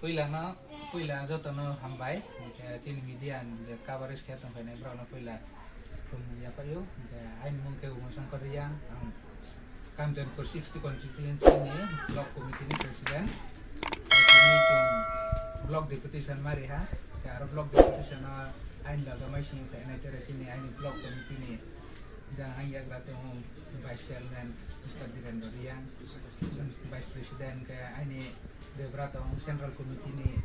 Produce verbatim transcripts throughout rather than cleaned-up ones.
Puila no, puila joto no hambai. Hwnkhe chini media ni je coverage khe tongphainai borok no puila khulumung yaphaio. Hwnkhe aini mung khe Uma Shankar Reang, ang Kanchanpur sixty constituency ni block committee ni president. Tini chwng block deputation mari ha. Hwnkhe aro block deputation no aini loge mai simi phainai tere chini aini block committee ni jang ang yagra tongo vice chairman Mister Direndra Reang, vice president khe aini Debra tong Central Committee ni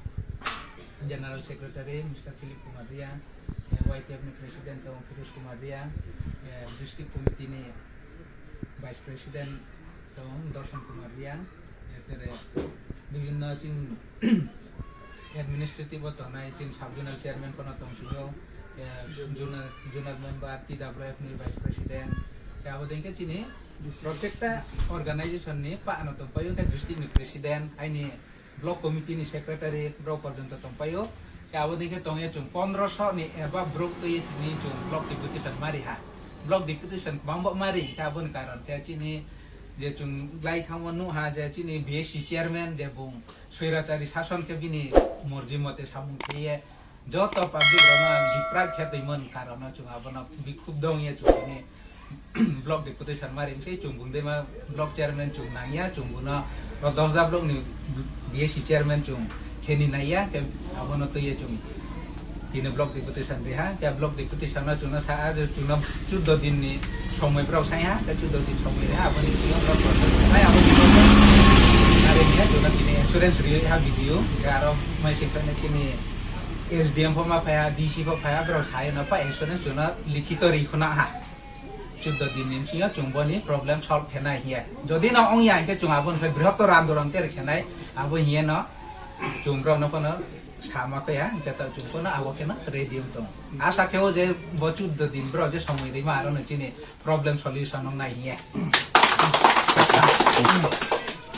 General Secretary Mister Philip Kumar Reang, eh, Y T F ni President tong Firoz Kumar Reang, eh, District Committee ni Vice President tong Darshan Kumar Reang, eh, tere bibhinno chini administrative o tongnai chini Sub Zonal Chairman phano tong sio, eh, Zonal, Zonal Member, T W F ni Vice President, khe abo dengkhe chini Protekta organization ni pa ano tongpaio, khe district ni president, aini block committee ni secretary rok porjonto tongpaio. Khe abo dei khe tongya chwng pondroso ni eba brok twi tini chwng block deputation mari ha. Block deputation bangbo mari khe aboni karon khe chini je chwng lai thangmo nuha je chini B S C chairman je bung soirachari sason khe bini morji mote samung kheye. Joto public rokno ang biprak khe tongmani karon no chwng abono bikhuk dong ye chwng tini block deputation mari wngkhe chwng bundima block chairman chwng nangya chwng bono o Dosda block ni D A C chairman chwng kheni naiya khe abono twiye chwng tini block deputation riha khe block deputation no chwngno sa a je chwngno chuddo din ni somoi borok saiha khe chuddo din somoi riha aboni chwngno block nai aboni chwngno tini assurance riha video khe aro mai se chini S D M pho ma phaiya, D C pho phaiya, borok sai no pa insurance chwngno likhito ri khuna ha. Chuddo din ni bisingo chwng boni problem solve khenai hiya. Jodi no ongya hinkhe chwng aboni khe brihottor andolan ter khenai, abo hiya no chwng borok no phano sama khe ya, hinkhe to chwng phano abo kheno ready wng tongo. Asa khe o je bo chuddo din borok je somoi rima aro no chini problem solution wngnai hiya.